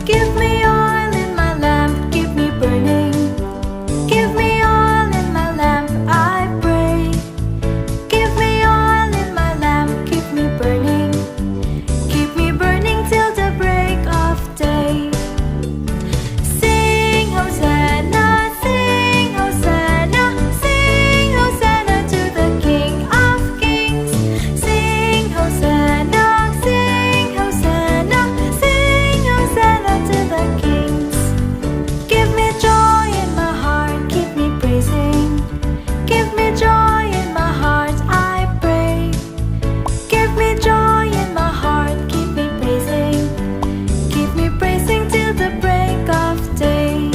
Give me oil in my lamp, keep me burning. Give me oil in my lamp, I pray. Give me oil in my lamp, keep me burning. Keep me burning till the break of day. Sing Hosanna, sing Hosanna, sing Hosanna to the King of Kings. Sing Hosanna, sing Hosanna, sing Hosanna to the Kings. Give me joy in my heart, keep me praising. Give me joy in my heart, I pray. Give me joy in my heart, keep me praising. Keep me praising till the break of day.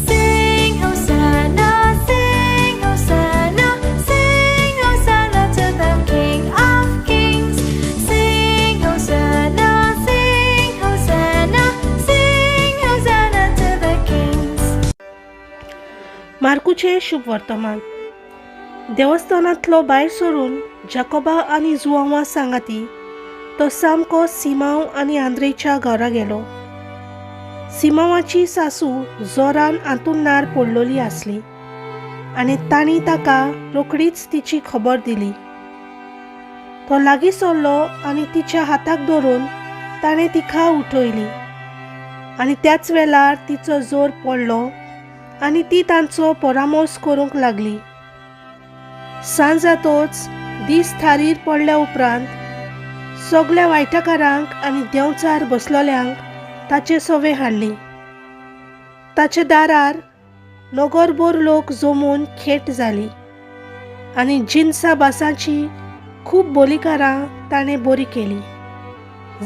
Sing Hosanna, sing Hosanna, sing Hosanna to the King of Kings. Sing Hosanna, sing Hosanna, sing Hosanna to the Kings. मार्कूचें शुभ वर्तमान. देवस्थानांतलो भायर सरून जाकोबा आनी जुआंवा सांगाती तो सामको सिमांव आनी आंद्रेच्या घरा गेलो. सिमांवाची सासू जोरान आंतुण्णार पडलोली आसली आनी तांणी ताका रोखडीच तिची खबर दिली. तो लागीं सरलो आनी तिच्या हाताक धरून ताणें तिका उठयली आनी त्याच वेळार तिचो जोर पडलो आनी ती तांचो परामर्श करूंक लागली. सांज जातोच दीस थारीर पडल्या उपरांत सगल्या वायटकारांक आनी देंवचार बसलोल्यांक ताचे सवे हाडली. ताच्या दारार नगरभर लोक जमून खेट जाली आनी जिनसा भासांची खूब बोलीकारां ताणें बरी केली.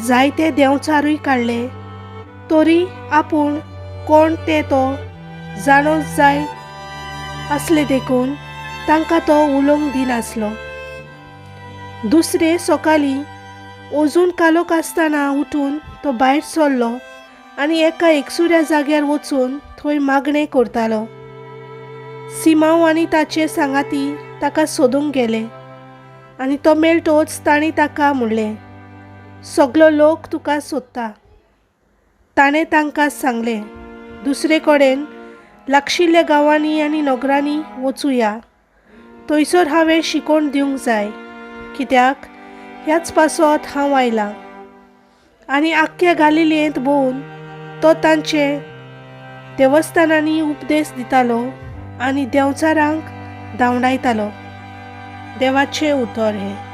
जायते देंवचारूय काडले, तरी आपूण कोण ते तो जाणोच जाय आसले देखून तांकां तो उलोवंक दिनासलो. दुसरे सकाळीं अजून कालोख आसतना उठून तो भायर सरलो आनी एका एकसुऱ्या जाग्यार वचून थंय मागणें करतालो. सिमांव आनी ताचे सांगाती ताका सोदूंक गेले आनी तो मेळटोच तांणी ताका म्हणलें, सगलो लोक तुका सोदता. ताणें तांकां सांगलें, दुसरे कडेन लागशिल्ल्या गांवांनी आनी नगरांनी वचुया. थंयसर हांवें शिकोवन दिवंक जाय, कित्याक ह्याच पासत हांव आयलां. आनी आख्ख्या गालिलेंत भोंवून तो तांचे देवस्थानांनी उपदेश दितालो आनी देंवचारांक धांवडायतालो. देवाचें उतर हें.